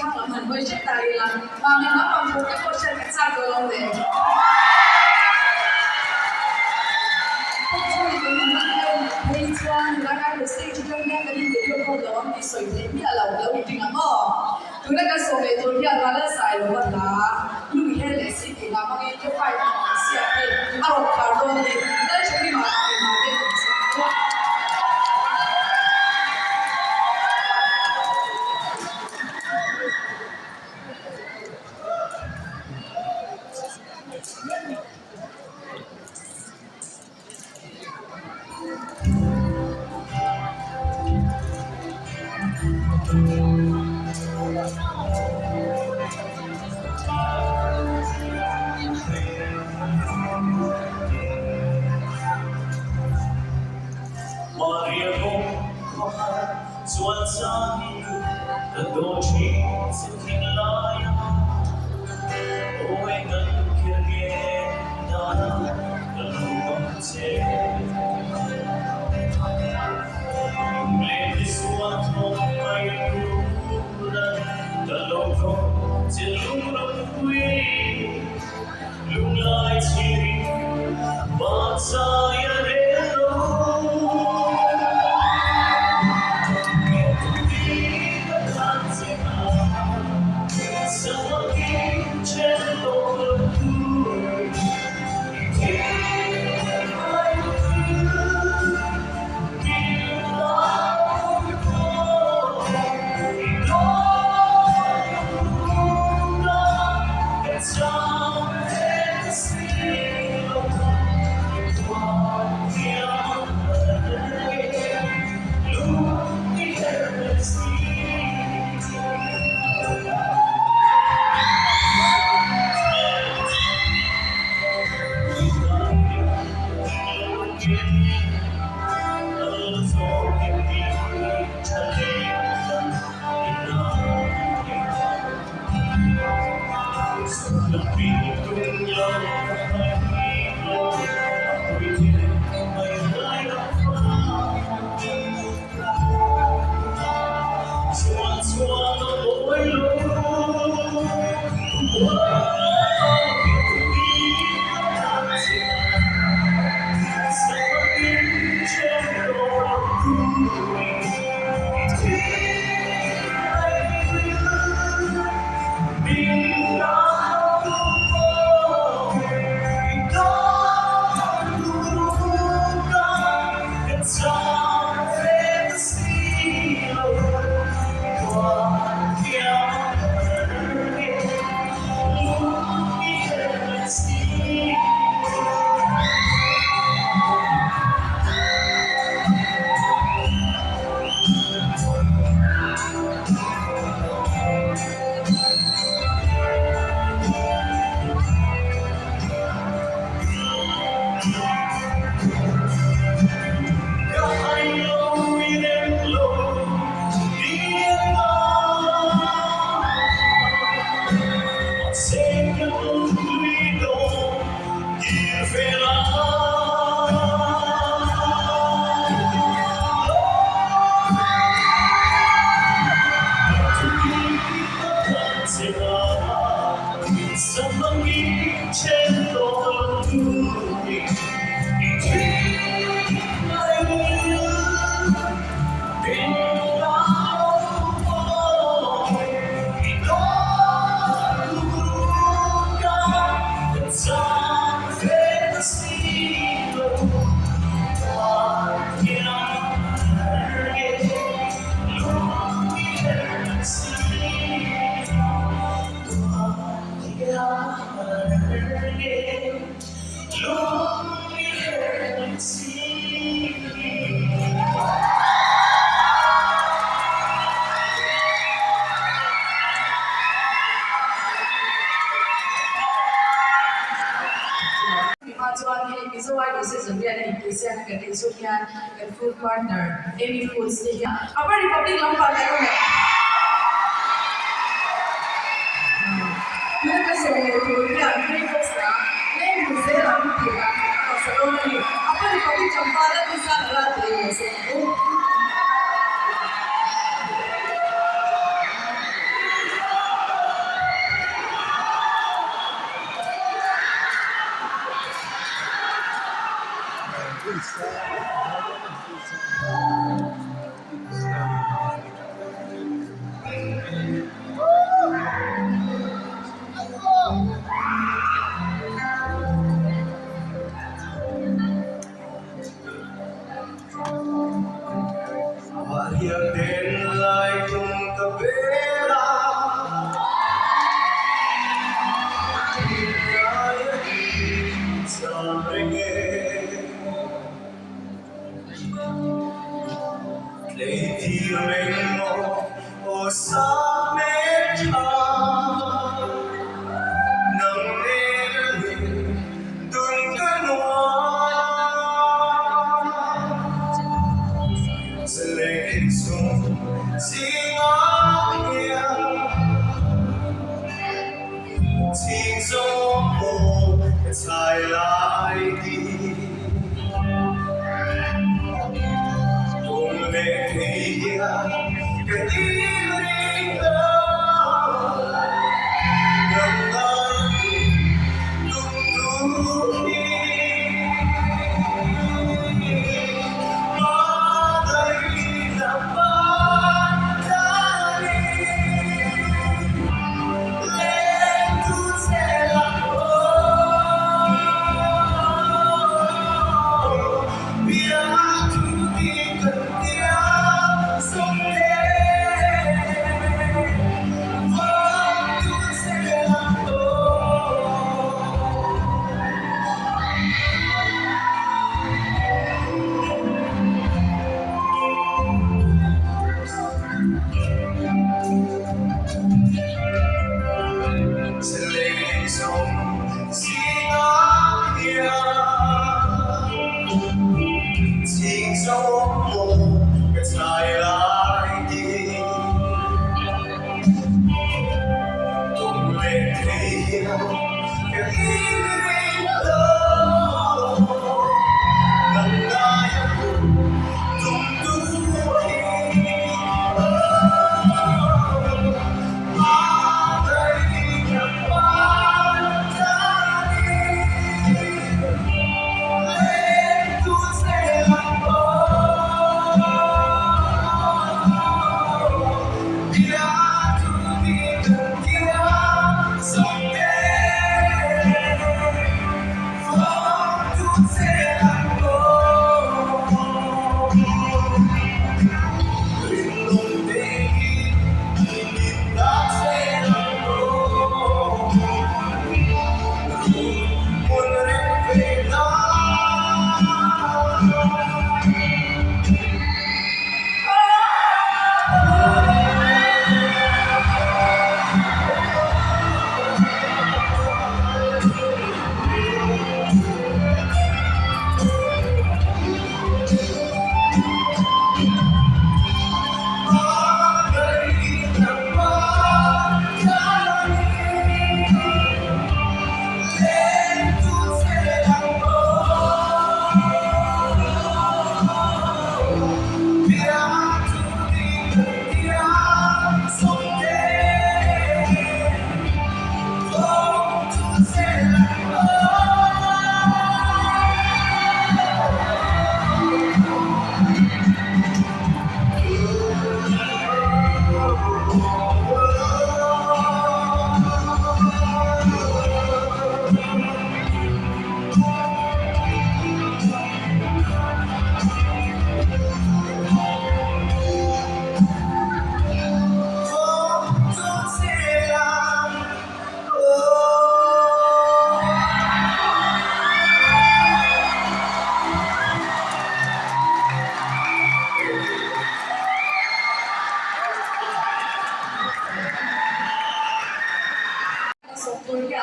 thlang lam han hawi hret ta ila, mahni naupang thawk te pawh hriat kan chak dawn lo le. Pawngchhawng kan in hman deuh phei chuan helai idol stage atang hian kan in video call lo ang tih sawi theih miah lo lo inring ang aw. Tuna kan sawm leh tur hian Vanlalsai lo va hla, lung her leh si tih hla hmangin K five an siam hi a rawn khar dawn a ni. Lalṭhakima ah mi hmang te kan siam a. Maria kawng khawhar chuan changin ka dawn thin che thinlai a, awi kan kher nge dana ka lo bang che. Lunglen hi sual thawk mai turan ka lo thawk che lungropui lunglai chhirin vanzai a rel lo. Hma chuan hei Mizo Idol season riat a intihsiakna kan neih chhung hian kan food partner Amy Foods te hian Upper Republic lampang kan awm em? Tuna ka sawi leh tur hian Grey Fox a leng hmu zel ang tih a hausa dawn a ni. Upper Republic Champhai a tisa la tih a ni.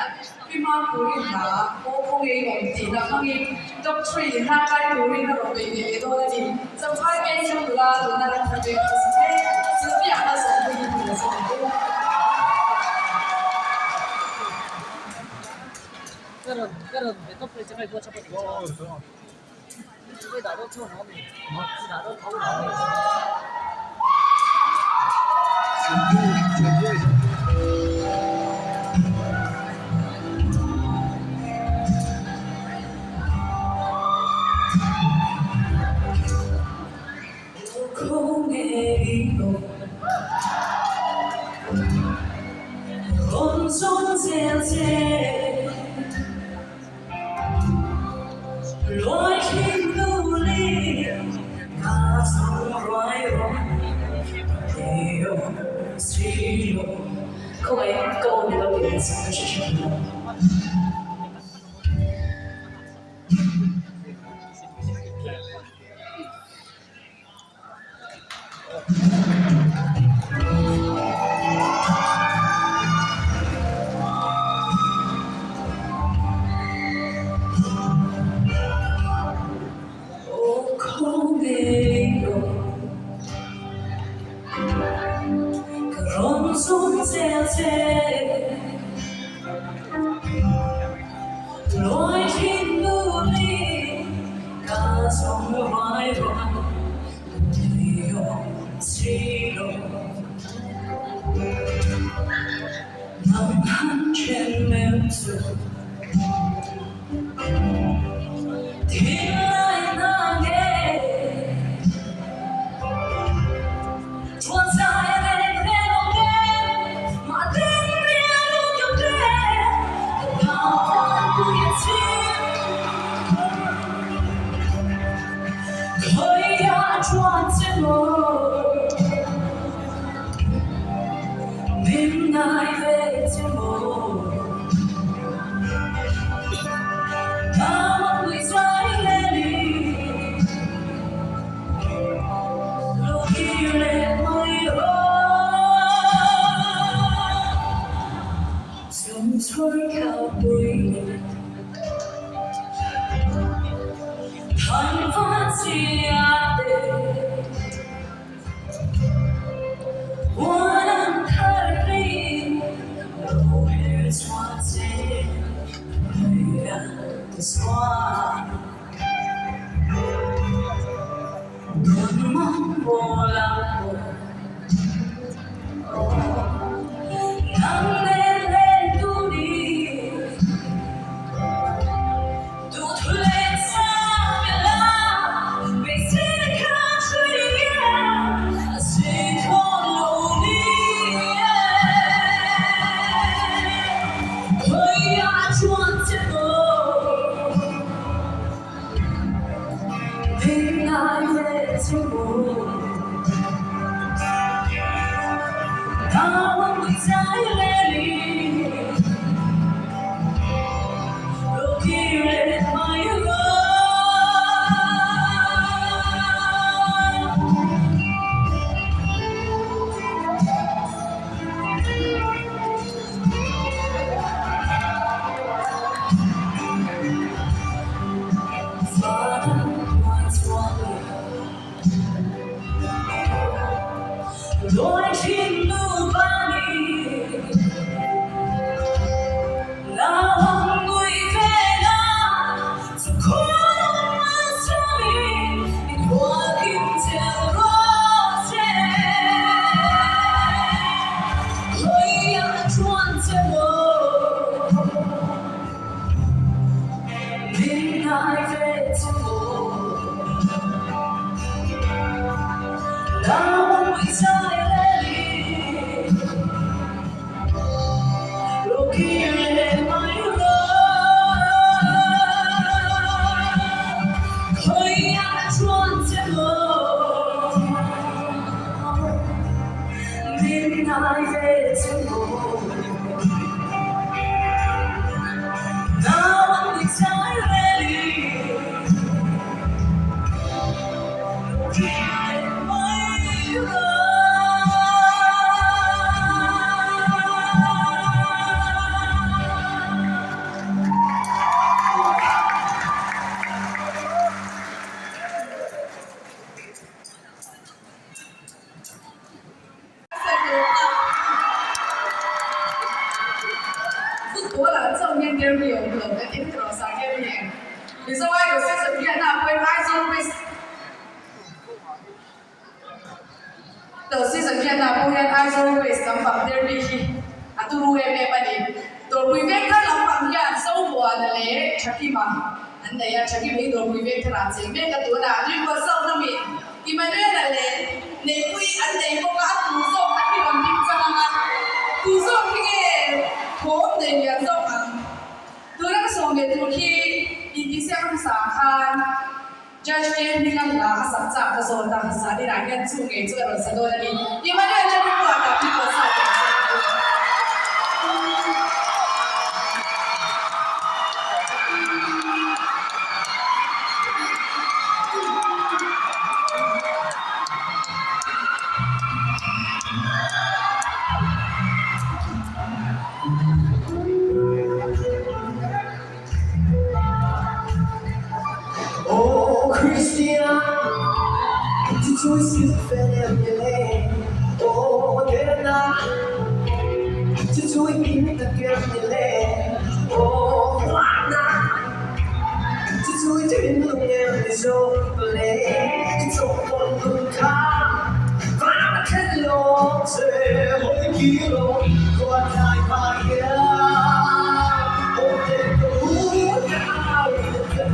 hian Pi Mapuri hla aw khaw ngei awm tihna hmangin Top three hla kai turin a rawn beih leh leh dawn a ni. Champhai veng chhung nula tuna ram thar veng khawsa mek Sylvia Malsawmpuii hi hmu zawk ang u. hian derby a awm lo kan ti tawh sa hian a ni. Mizo Idol season hian a pawhin Aizawl West To season hian ah pawh hian Aizawl West lampang derby hi a turu em em a ni. Dawrpui veng thar lampang hian Zomuana leh Thakima an nei a, Thakima hi Dawrpui veng tharah a cheng mek a, tunah Tuikhuah South lamin Emmanuel-a leh Neihpuii an nei bawk a, a tu zawk tak hi rawn ding chang ang a, tu zawk hi nge thawm nei lian zawk ang? Tuna ka sawm leh tur khi intihsiak hmasa ah khan Judge te hming a hla a sak chak ka zawt a, Zahir ah hian chu ngei chu a rawn sa dawn a ni. Emmanuel te rilru ah dah pui tawh sa teh ang che. Aw Kristian, chu chu sil fel em ni le? Aw Derna, chu chu i hming tak em ni le? Aw Huana, chu chu i thinlung em ni zawk le? I chawhpawlh lung kha van a thlen lawm che, hawi kir aw khuatlai hma hian. Kan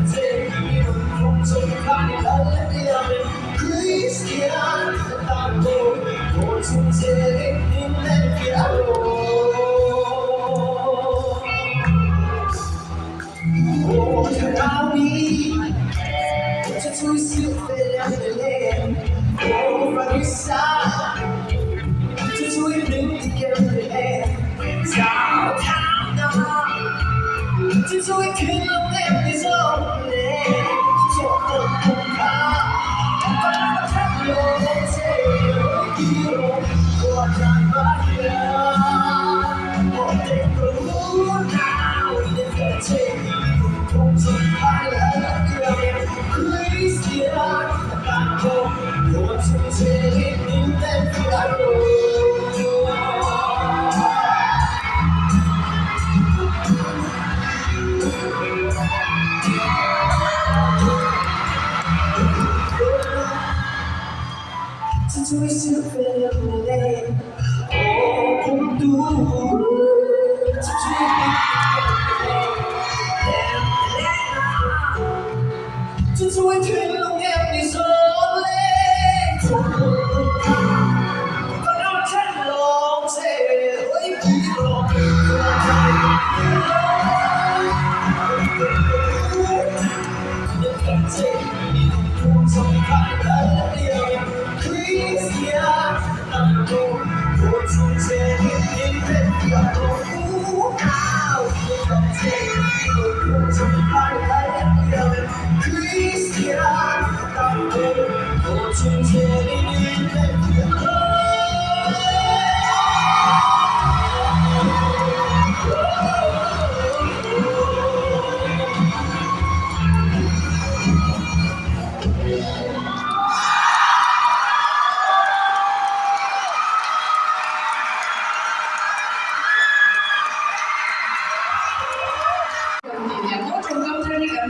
tih leh maw tawngkam thar hi kan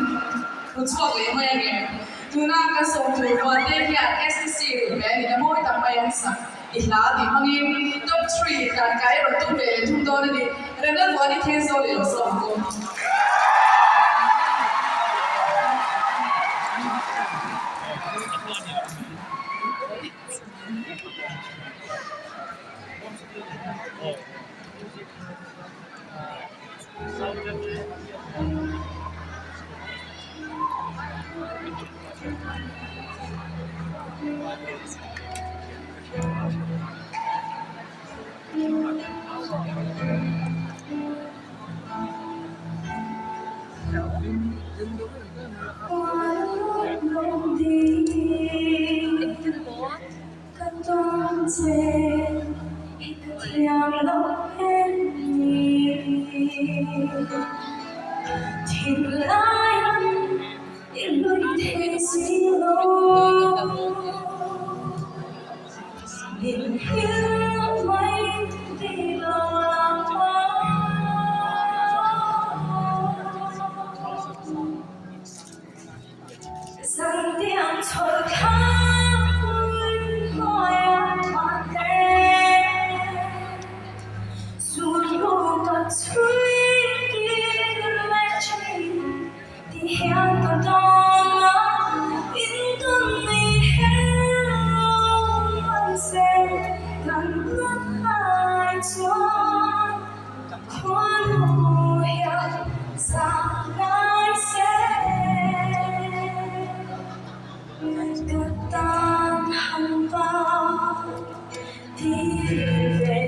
hmu chhuak leh mai ange. Tuna kan sawm tur Vuante hian STC rulh ve a ni na mawi tak mai an sak i hla tih hmangin top three dan kai rawn tum ve leh thung dawn a ni. Remna Vuani Thenzawl i lo sawm ang u. chhui kir leh thin ti hian ka dawng a, intawn nei her lo hman se kan hlat ai chuan khuanu hian zah ngai se. Ka tan han va ti ve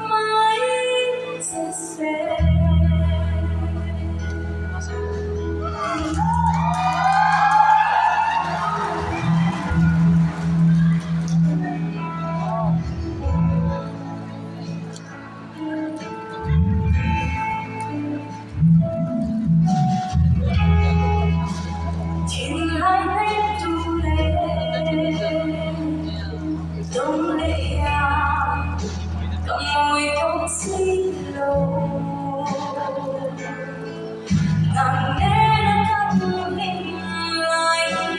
mai che se. Thinlai hnemtu leh dawng leh hian ka mawi tawh si lo. Nang nena kan hlim lai hi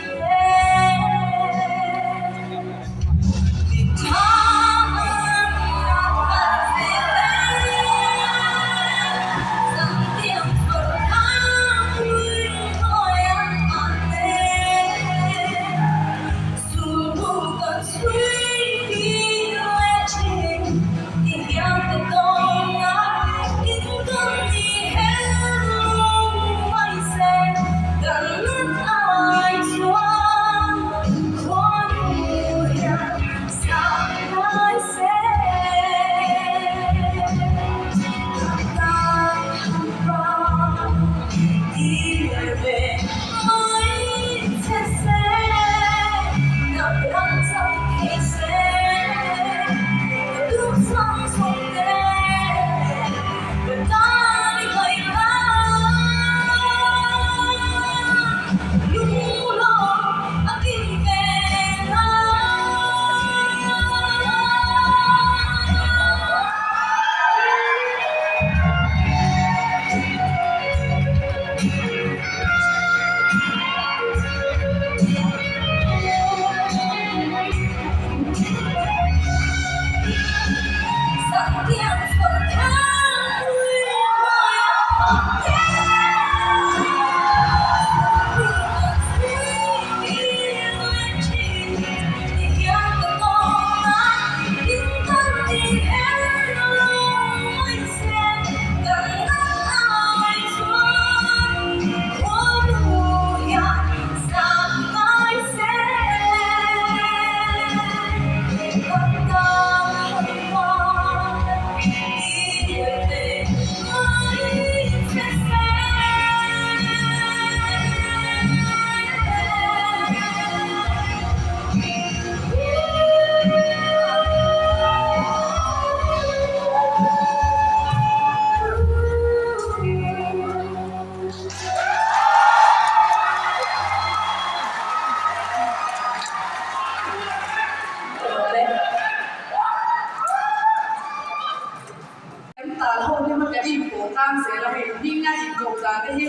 Kan tal ho hi hman kan inpawh tlang zel a, hei hming a inkoh dan te hi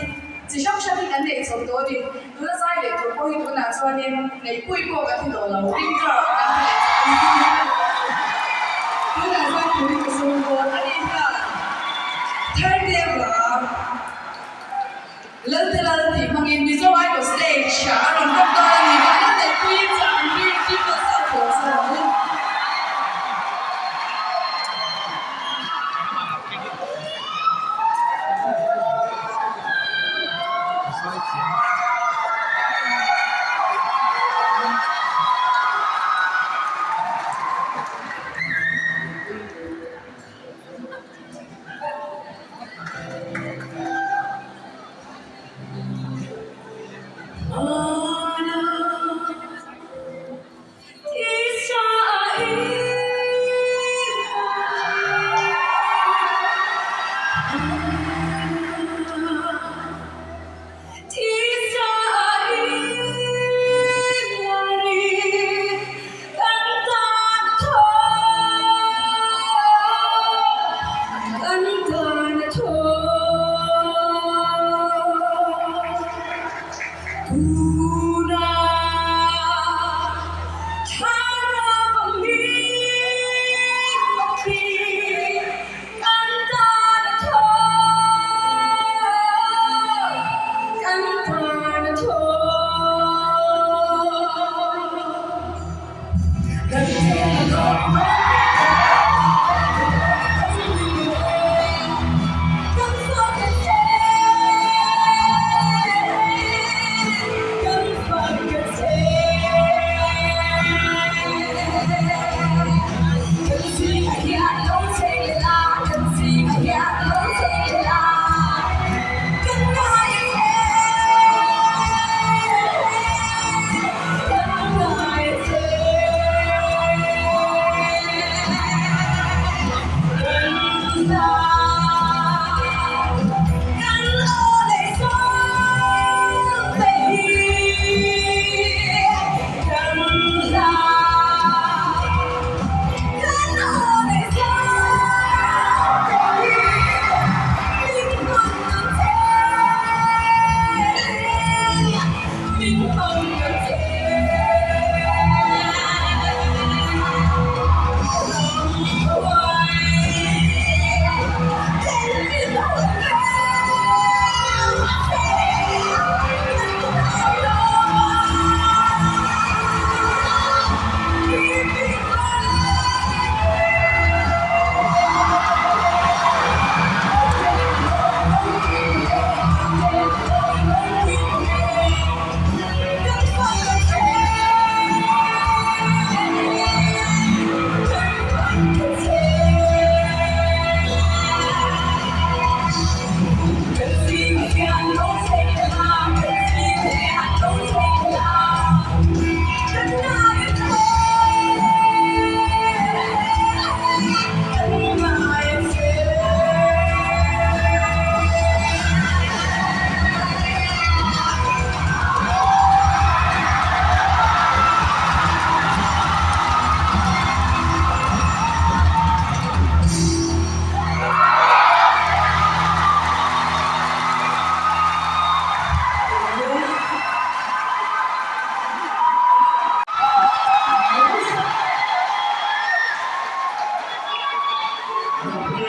chi hrang hrang hi kan neih chho tawh a ni. Tuna zai leh tur pawh hi tunah chuanin neihpui pawh kan ti tawh lo, ringkar kan ti leh chauh a ni. Tunah chuan turin ka sawm dawn a ni hian Tharte vang Lalte lal tih hmangin Mizo Idol stage ah a rawn rawk dawn a ni. Mahni neihpuiin chah an ri triple sub tawh sa lo in.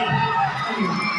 a ni.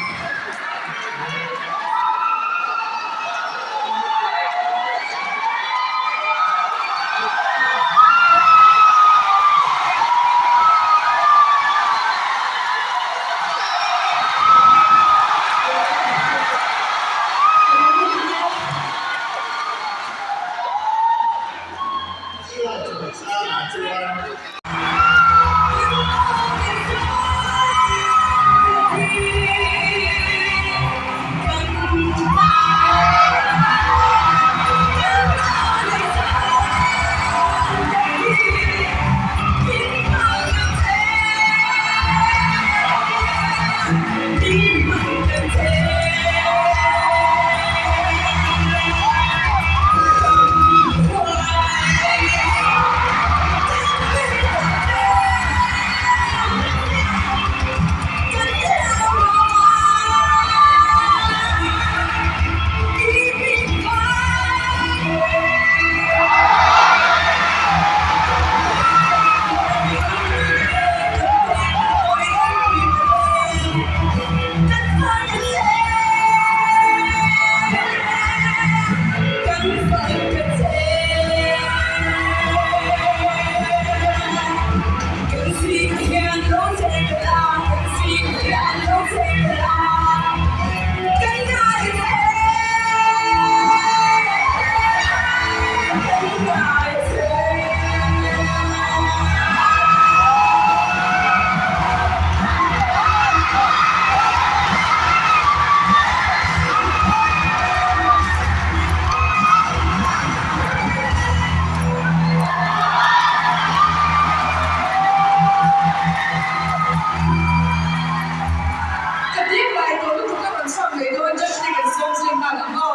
Ka ding lai tawh lutuk a rawn chhuak leh dawn judge te kan sawm zui nghal ang aw.